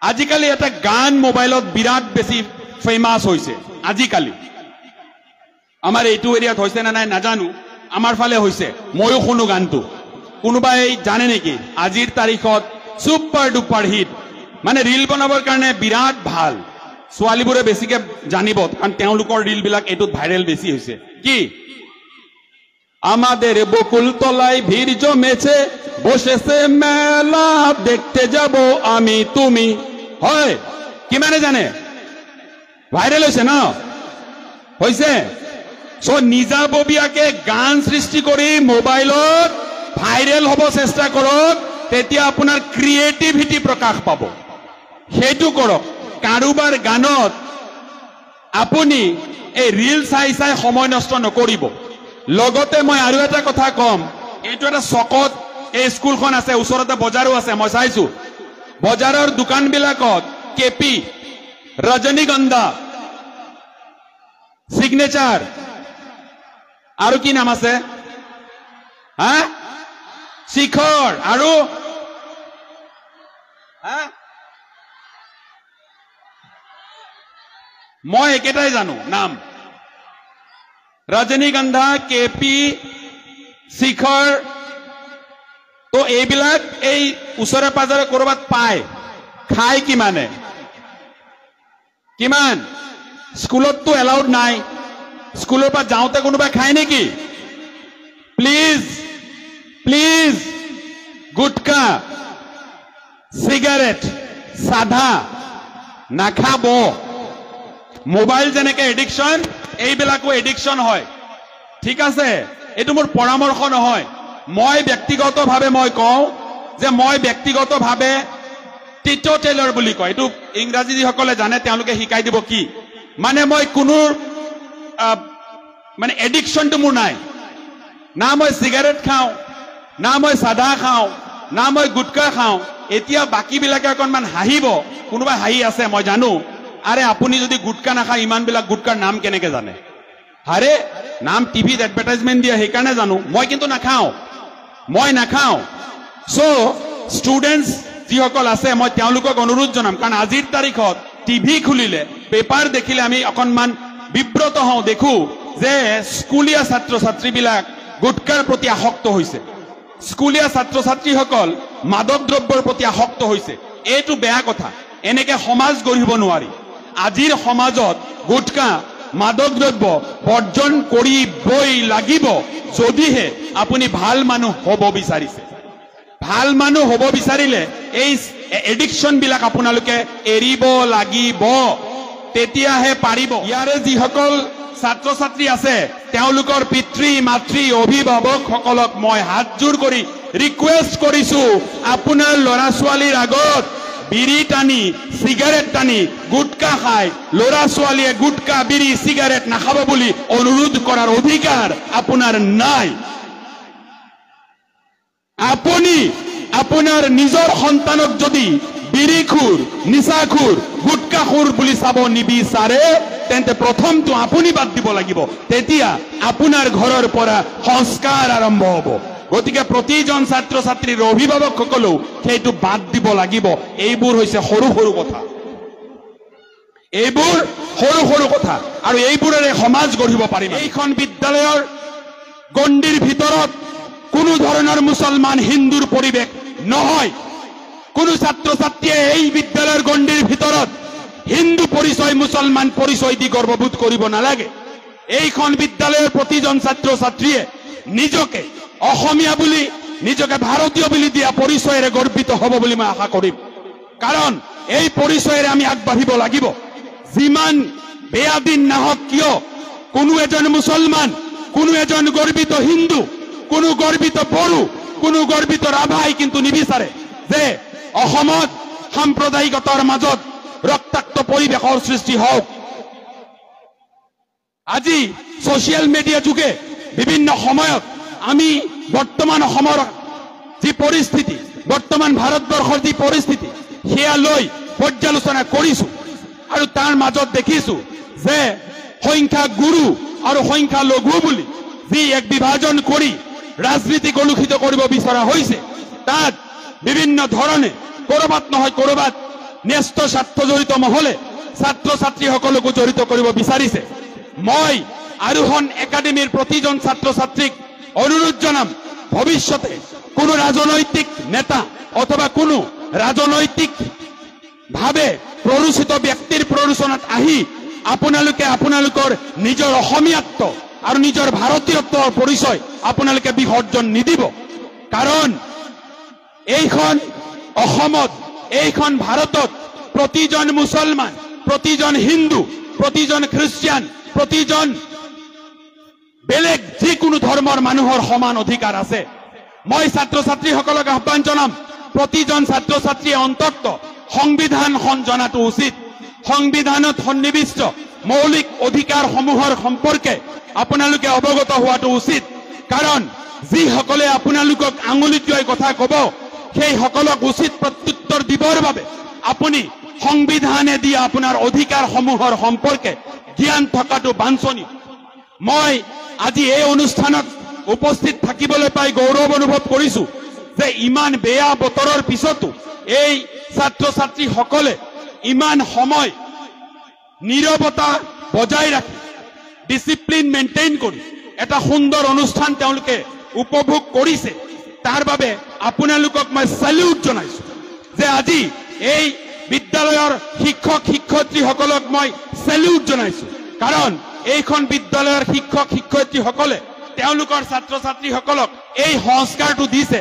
আজিকালি এটা গান মোবাইলত বিৰাট বেছি ফেমাছ হৈছে। আজিকালি আমাৰ এইটো এৰিয়াত হৈছে নে নাই নাজানো, আমাৰ ফালে হৈছে, ময়ো শুনো গানটো। কোনোবাই জানে নেকি? আজিৰ তাৰিখত ছুপাৰ ডুপাৰ হিট, মানে ৰিল বনাবৰ কাৰণে বিৰাট ভাল। ছোৱালীবোৰে বেছিকে জানিব, কাৰণ তেওঁলোকৰ ৰিলবিলাক এইটোত ভাইৰেল বেছি হৈছে। কি আমাদের বকুল তলায় ভিড় জমেছে, বসেছে মেলা, দেখতে যাব আমি তুমি। হয়, কিমানে জানে? ভাইৰেল হৈছে ন? হৈছে। চ' নিজাববীয়াকে গান সৃষ্টি কৰি মোবাইলত ভাইৰেল হ'ব চেষ্টা কৰক, তেতিয়া আপোনাৰ ক্ৰিয়েটিভিটি প্ৰকাশ পাব। সেইটো কৰক। কাৰোবাৰ গানত আপুনি এই ৰিল চাই চাই সময় নষ্ট নকৰিব। লগতে মই আৰু এটা কথা ক'ম, এইটো এটা চকত এই স্কুলখন আছে, ওচৰতে বজাৰো আছে, মই চাইছো বজাৰৰ দোকানবিলাকত কেপি, ৰজনীগন্ধা, চিগনেচাৰ আৰু কি নাম আছে, হা, শিখৰ আৰু হা, মই একেটাই জানো নাম, ৰজনীগন্ধা, কেপি, শিখৰ। তো এইবিলাক এই ওচৰে পাজৰে ক'ৰবাত পায়, খায় কিমানে? কিমান? স্কুলততো এলাউড নাই, স্কুলৰ পৰা যাওঁতে কোনোবাই খায় নেকি? প্লিজ প্লিজ, গুটকা, চিগাৰেট, চাধা নাখাব। মোবাইল যেনেকে এডিকশ্যন, এইবিলাকো এডিকশ্যন হয়। ঠিক আছে, এইটো মোৰ পৰামৰ্শ নহয়, মই ব্যক্তিগতভাৱে মই কওঁ যে মই ব্যক্তিগতভাৱে টিটো টেইলৰ বুলি কয়, এইটো ইংৰাজী যিসকলে জানে তেওঁলোকে শিকাই দিব কি মানে। মই কোনো মানে এডিকশ্যনটো মোৰ নাই, না মই চিগাৰেট খাওঁ, না মই চাধা খাওঁ, না মই গুটকা খাওঁ। এতিয়া বাকীবিলাকে অকণমান হাঁহিব, কোনোবাই হাঁহি আছে মই জানো। আৰে আপুনি যদি গুটকা নাখায় ইমানবিলাক গুটকাৰ নাম কেনেকে জানে? আৰে নাম টিভিত এডভাৰটাইজমেণ্ট দিয়ে সেইকাৰণে জানো, মই কিন্তু নাখাওঁ, মই নাখাওঁ। চ' ষ্টুডেণ্টছ যিসকল আছে মই তেওঁলোকক অনুৰোধ জনাম, কাৰণ আজিৰ তাৰিখত টিভি খুলিলে, পেপাৰ দেখিলে আমি অকণমান বিব্ৰত হওঁ, দেখো যে স্কুলীয়া ছাত্ৰ ছাত্ৰীবিলাক গুটকাৰ প্ৰতি আসক্ত হৈছে, স্কুলীয়া ছাত্ৰ ছাত্ৰীসকল মাদক দ্ৰব্যৰ প্ৰতি আসক্ত হৈছে। এইটো বেয়া কথা, এনেকে সমাজ গঢ়িব নোৱাৰি। আজিৰ সমাজত গুটকা, মাদক দ্ৰব্য বৰ্জন কৰিবই লাগিব, যদিহে আপুনি ভাল মানুহ হ'ব বিচাৰিছে। ভাল মানুহ হ'ব বিচাৰিলে এই এডিকশ্যন বিলাক আপোনালোকে এৰিব লাগিব, তেতিয়াহে পাৰিব। ইয়াৰে যিসকল ছাত্ৰ ছাত্ৰী আছে তেওঁলোকৰ পিতৃ মাতৃ অভিভাৱকসকলক মই হাতযোৰ কৰি ৰিকুৱেষ্ট কৰিছো, আপোনাৰ ল'ৰা ছোৱালীৰ আগত বিড়ি টানি, চিগাৰেট টানি, গুটকা খাই ল'ৰা ছোৱালীয়ে গুটকা, বিড়ি, চিগাৰেট নাখাব বুলি অনুৰোধ কৰাৰ অধিকাৰ আপোনাৰ নাই। আপুনি আপোনাৰ নিজৰ সন্তানক যদি বিড়িখোৰ, নিচাখোৰ, গুটকাখোৰ বুলি চাব নিবিচাৰে, তেন্তে প্ৰথমটো আপুনি বাদ দিব লাগিব, তেতিয়া আপোনাৰ ঘৰৰ পৰা সংস্কাৰ আৰম্ভ হ'ব। গতিকে প্ৰতিজন ছাত্ৰ ছাত্ৰীৰ অভিভাৱকসকলেও সেইটো বাদ দিব লাগিব। এইবোৰ হৈছে সৰু সৰু কথা, এইবোৰ সৰু সৰু কথা, আৰু এইবোৰেৰে সমাজ গঢ়িব পাৰিম। এইখন বিদ্যালয়ৰ গণ্ডিৰ ভিতৰত কোনো ধৰণৰ মুছলমান হিন্দুৰ পৰিৱেশ নহয়। কোনো ছাত্ৰ ছাত্ৰীয়ে এই বিদ্যালয়ৰ গণ্ডিৰ ভিতৰত হিন্দু পৰিচয়, মুছলমান পৰিচয় দি গৰ্ববোধ কৰিব নালাগে। এইখন বিদ্যালয়ৰ প্ৰতিজন ছাত্ৰ ছাত্ৰীয়ে নিজকে অসমীয়া বুলি, নিজকে ভাৰতীয় বুলি দিয়া পৰিচয়েৰে গৰ্বিত হ'ব বুলি মই আশা কৰিম। কাৰণ এই পৰিচয়েৰে আমি আগবাঢ়িব লাগিব। যিমান বেয়া দিন নাহক কিয়, কোনো এজন মুছলমান, কোনো এজন গৰ্বিত হিন্দু, কোনো গৰ্বিত বড়ো, কোনো গৰ্বিত ৰাভাই কিন্তু নিবিচাৰে যে অসমত সাম্প্ৰদায়িকতাৰ মাজত ৰক্তাক্ত পৰিৱেশৰ সৃষ্টি হওক। আজি ছচিয়েল মিডিয়া যুগে বিভিন্ন সময়ত আমি বৰ্তমান অসমৰ যি পৰিস্থিতি, বৰ্তমান ভাৰতবৰ্ষৰ যি পৰিস্থিতি, সেয়া লৈ পৰ্যালোচনা কৰিছো, আৰু তাৰ মাজত দেখিছো যে সংখ্যা গুৰু আৰু সংখ্যা লঘু বুলি যি এক বিভাজন কৰি ৰাজনীতি কলুষিত কৰিব বিচৰা হৈছে, তাত বিভিন্ন ধৰণে ক'ৰবাত নহয় ক'ৰবাত ন্যস্ত স্বাৰ্থ জড়িত মহলে ছাত্ৰ ছাত্ৰীসকলকো জড়িত কৰিব বিচাৰিছে। মই আৰোহণ একাডেমীৰ প্ৰতিজন ছাত্ৰ ছাত্ৰীক অনুৰোধ জনাম, ভৱিষ্যতে কোনো ৰাজনৈতিক নেতা অথবা কোনো ৰাজনৈতিক ভাৱে প্ৰৰোচিত ব্যক্তিৰ প্ৰৰোচনাত আহি আপোনালোকে আপোনালোকৰ নিজৰ অসমীয়াত্ব আৰু নিজৰ ভাৰতীয়ত্বৰ পৰিচয় আপোনালোকে বিসৰ্জন নিদিব। কাৰণ এইখন অসমত, এইখন ভাৰতত প্ৰতিজন মুছলমান, প্ৰতিজন হিন্দু, প্ৰতিজন খ্ৰীষ্টিয়ান, প্ৰতিজন বেলেগ যিকোনো ধৰ্মৰ মানুহৰ সমান অধিকাৰ আছে। মই ছাত্ৰ ছাত্ৰীসকলক আহ্বান জনাম, প্ৰতিজন ছাত্ৰ ছাত্ৰীয়ে অন্তত সংবিধানখন জনাটো উচিত। সংবিধানত সন্নিৱিষ্ট মৌলিক অধিকাৰসমূহৰ সম্পৰ্কে আপোনালোকে অৱগত হোৱাটো উচিত। কাৰণ যিসকলে আপোনালোকক আঙুলি টোৱাই কথা ক'ব, সেইসকলক উচিত প্ৰত্যুত্তৰ দিবৰ বাবে আপুনি সংবিধানে দিয়া আপোনাৰ অধিকাৰসমূহৰ সম্পৰ্কে জ্ঞান থকাটো বাঞ্ছনীয়। মই আজি এই অনুষ্ঠানত উপস্থিত থাকিবলৈ পাই গৌৰৱ অনুভৱ কৰিছো যে ইমান বেয়া বতৰৰ পিছতো এই ছাত্ৰ ছাত্ৰীসকলে ইমান সময় নীৰৱতা বজাই ৰাখি ডিচিপ্লিন মেইনটেইন কৰি এটা সুন্দৰ অনুষ্ঠান তেওঁলোকে উপভোগ কৰিছে। তাৰ বাবে আপোনালোকক মই চেলিউট জনাইছো যে আজি এই বিদ্যালয়ৰ শিক্ষক শিক্ষয়িত্ৰীসকলক মই চেলিউট জনাইছো। কাৰণ এইখন বিদ্যালয়ৰ শিক্ষক শিক্ষয়িত্ৰীসকলে তেওঁলোকৰ ছাত্ৰ ছাত্ৰীসকলক এই সংস্কাৰটো দিছে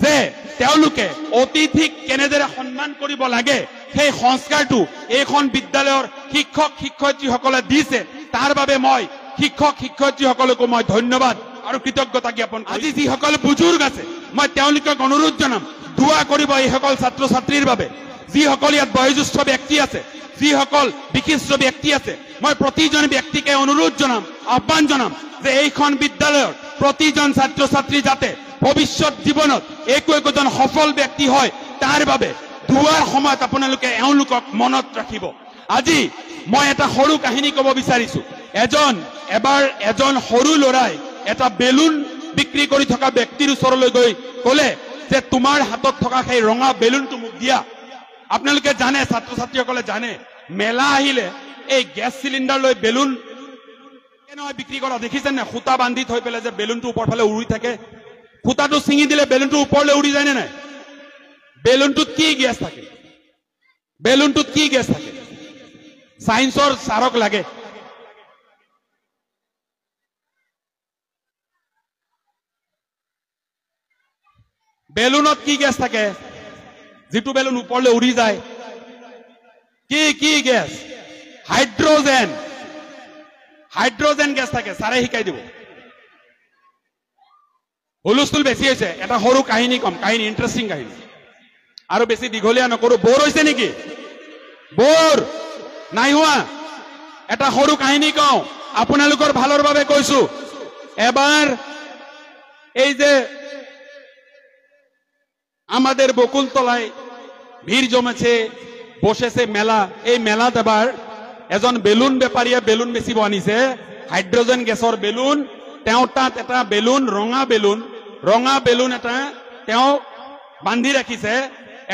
যে তেওঁলোকে অতিথিক কেনেদৰে সন্মান কৰিব লাগে, সেই সংস্কাৰটো এইখন বিদ্যালয়ৰ শিক্ষক শিক্ষয়িত্ৰীসকলে দিছে। তাৰ বাবে মই শিক্ষক শিক্ষয়িত্ৰীসকলকো মই ধন্যবাদ আৰু কৃতজ্ঞতা জ্ঞাপন। আজি যিসকল বুজুৰ্গ আছে, মই তেওঁলোকক অনুৰোধ জনাম, দোৱা কৰিব এইসকল ছাত্ৰ ছাত্ৰীৰ বাবে। যিসকল ইয়াত বয়োজ্যেষ্ঠ ব্যক্তি আছে, যিসকল বিশিষ্ট ব্যক্তি আছে, মই প্ৰতিজন ব্যক্তিকে অনুৰোধ জনাম, আহ্বান জনাম যে এইখন বিদ্যালয়ৰ প্ৰতিজন ছাত্ৰ ছাত্ৰী যাতে ভৱিষ্যত জীৱনত একো একোজন সফল ব্যক্তি হয়, তাৰ বাবে দোৱাৰ সময়ত আপোনালোকে এওঁলোকক মনত ৰাখিব। আজি মই এটা সৰু কাহিনী ক'ব বিচাৰিছো। এবাৰ এজন সৰু ল'ৰাই এটা বেলুন বিক্ৰী কৰি থকা ব্যক্তিৰ ওচৰলৈ গৈ ক'লে যে তোমাৰ হাতত থকা সেই ৰঙা বেলুনটো মোক দিয়া। আপোনালোকে জানে, ছাত্ৰ ছাত্ৰীসকলে জানে, মেলা আহিলে এই গেছ চিলিণ্ডাৰ লৈ বেলুন কেনেকৈ বিক্ৰী কৰা দেখিছে নে? সূতা বান্ধি থৈ পেলাই যে বেলুনটো ওপৰ ফালে উৰি থাকে, সূতাটো ছিঙি দিলে বেলুনটো ওপৰলৈ উৰি যায় নে নাই? বেলুনটোত কি গেছ থাকে? বেলুনটোত কি গেছ থাকে? চায়েন্সৰ ছাৰক লাগে। বেলুনত কি গেছ থাকে? যিটো বেলুন ওপৰলৈ উৰি যায়, কি কি গেছ? হাইড্ৰজেন। হাইড্ৰজেন গেছ থাকে, ছাৰে শিকাই দিব। হুলস্থুল বেছি হৈছে, এটা সৰু কাহিনী কম, কাহিনী ইণ্টাৰেষ্টিং কাহিনী, আৰু বেছি দীঘলীয়া নকৰো। বৰ হৈছে নেকি? বৰ নাই হোৱা। এটা সৰু কাহিনী কওঁ, আপোনালোকৰ ভালৰ বাবে কৈছো। এবাৰ এই যে আমাদেৰ বকুলতলায় ভিড় জমেছে, বসেছে মেলা, এই মেলাত এবাৰ এজন বেলুন বেপাৰীয়ে বেলুন বেচিব আনিছে, হাইড্ৰজেন গেছৰ বেলুন। তেওঁ তাত এটা বেলুন, ৰঙা বেলুন, ৰঙা বেলুন এটা তেওঁ বান্ধি ৰাখিছে।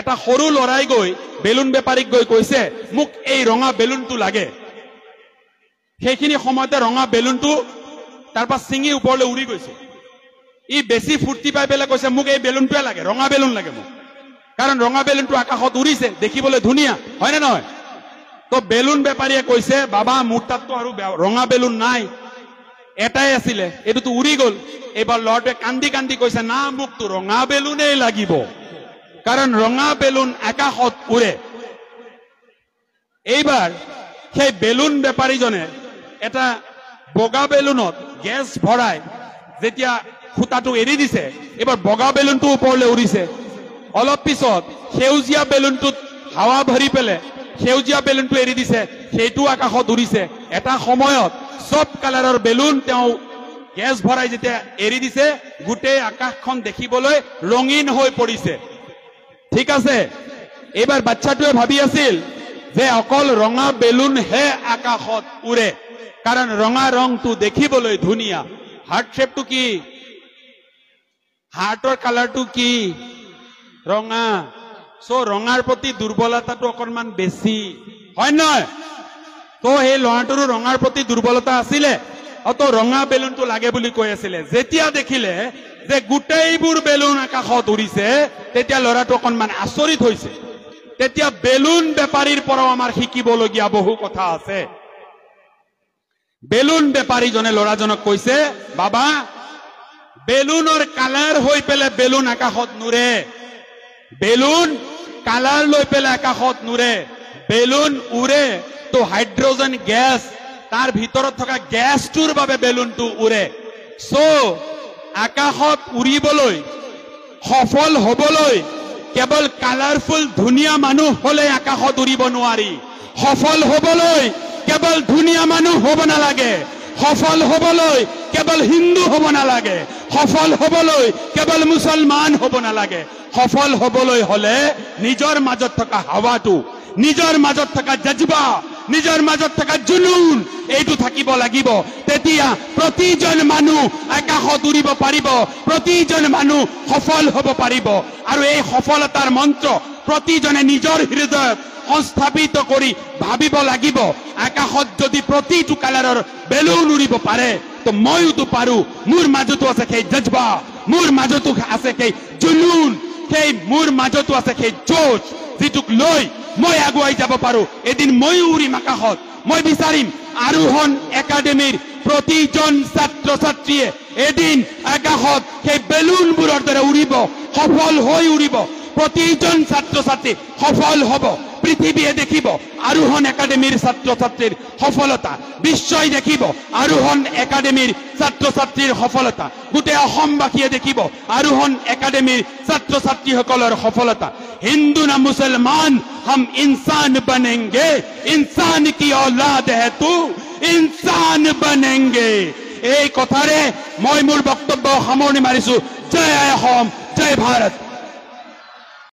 এটা সৰু ল'ৰাই গৈ বেলুন বেপাৰীক গৈ কৈছে, মোক এই ৰঙা বেলুনটো লাগে। সেইখিনি সময়তে ৰঙা বেলুনটো তাৰ পৰা ছিঙি ওপৰলৈ উৰি গৈছে। ই বেছি ফূৰ্তি পাই পেলাই কৈছে, মোক এই বেলুনটোৱে লাগে, ৰঙা বেলুন লাগে মোক। কাৰণ ৰঙা বেলুনটো আকাশত উৰিছে, দেখিবলৈ ধুনীয়া, হয়নে নহয়? তো বেলুন বেপাৰীয়ে কৈছে, বাবা মোৰ তাততো আৰু ৰঙা বেলুন নাই, এটাই আছিলে, এইটোতো উৰি গ'ল। এইবাৰ ল'ৰাটোৱে কান্দি কান্দি কৈছে, না মোকতো ৰঙা বেলুনেই লাগিব, কাৰণ ৰঙা বেলুন আকাশত উৰে। এইবাৰ সেই বেলুন বেপাৰীজনে এটা বগা বেলুনত গেছ ভৰাই যেতিয়া সূতাটো এৰি দিছে, এইবাৰ বগা বেলুনটো ওপৰলৈ উৰিছে। অলপ পিছত সেউজীয়া বেলুনটোত হাৱা ভৰি পেলাই সেউজীয়া বেলুনটো এৰি দিছে, সেইটো আকাশত উৰিছে। এটা সময়ত চব কালাৰৰ বেলুন তেওঁ গেছ ভৰাই যেতিয়া এৰি দিছে, গোটেই আকাশখন দেখিবলৈ ৰঙীন হৈ পৰিছে। ঠিক আছে, এইবাৰ বাচ্ছাটোৱে ভাবি আছিল যে অকল ৰঙা বেলুনহে আকাশত উৰে, কাৰণ ৰঙা ৰংটো দেখিবলৈ ধুনীয়া। হাৰ্ট শ্বেপটো কি? হাৰ্টৰ কালাৰটো কি? ৰঙা। চ' ৰঙাৰ প্ৰতি দুৰ্বলতাটো অকণমান বেছি, হয় নহয়? তো সেই ল'ৰাটোৰো ৰঙাৰ প্ৰতি দুৰ্বলতা আছিলে, তো ৰঙা বেলুনটো লাগে বুলি কৈ আছিলে। যেতিয়া দেখিলে যে গোটেইবোৰ বেলুন আকাশত উৰিছে, তেতিয়া ল'ৰাটো অকণমান আচৰিত হৈছে। তেতিয়া বেলুন বেপাৰীৰ পৰাও আমাৰ শিকিবলগীয়া বহু কথা আছে। বেলুন বেপাৰীজনে ল'ৰাজনক কৈছে, বাবা, বেলুনৰ কালাৰ হৈ পেলাই বেলুন আকাশত নুৰে, বেলুন কালাৰ লৈ পেলাই আকাশত নুৰে, বেলুন উৰে তো হাইড্ৰজেন গেছ, তাৰ ভিতৰত থকা গেছটোৰ বাবে বেলুনটো উৰে। চ' আকাশত উৰিবলৈ, সফল হবলৈ কেৱল কালাৰফুল ধুনীয়া মানুহ হলে আকাশত উৰিব নোৱাৰি। সফল হবলৈ কেৱল ধুনীয়া মানুহ হ'ব নালাগে, সফল হবলৈ কেৱল হিন্দু হ'ব নালাগে, সফল হবলৈ কেৱল মুছলমান হ'ব নালাগে। সফল হবলৈ হলে নিজৰ মাজত থকা হাৱাটো, নিজৰ মাজত থকা জজবা, নিজৰ মাজত থকা জুনুন, এইটো থাকিব লাগিব। তেতিয়া প্ৰতিজন মানুহ আকাশত উৰিব পাৰিব, প্ৰতিজন মানুহ সফল হ'ব পাৰিব। আৰু এই সফলতাৰ মন্ত্ৰ প্ৰতিজনে নিজৰ হৃদয়ত সংস্থাপিত কৰি ভাবিব লাগিব, আকাশত যদি প্ৰতিটো কালাৰৰ বেলুন উৰিব পাৰে, তো ময়োতো পাৰো। মোৰ মাজতো আছে সেই জজবা, মোৰ মাজতো আছে সেই জুনুন, সেই মোৰ মাজতো আছে সেই জোচ, যিটোক লৈ মই আগুৱাই যাব পাৰো। এদিন ময়ো উৰিম আকাশত। মই বিচাৰিম আৰোহণ একাডেমীৰ প্ৰতিজন ছাত্ৰ ছাত্ৰীয়ে এদিন আকাশত সেই বেলুনবোৰৰ দৰে উৰিব, সফল হৈ উৰিব। প্ৰতিজন ছাত্ৰ ছাত্ৰী সফল হ'ব, পৃথিৱীয়ে দেখিব আৰোহণ একাডেমীৰ ছাত্ৰ ছাত্ৰীৰ সফলতা, বিশ্বই দেখিব আৰোহণ একাডেমীৰ ছাত্ৰ ছাত্ৰীৰ সফলতা, গোটেই অসমবাসীয়ে দেখিব আৰোহণ একাডেমীৰ ছাত্ৰ ছাত্ৰীসকলৰ সফলতা। হিন্দু না মুছলমান, হম ইনসান বনেংগে, ইনসান কি औलाद है তু, ইনসান বনেংগে। এই কথাৰে মই মোৰ বক্তব্য সামৰণি মাৰিছো। জয় আই অসম, জয় ভাৰত।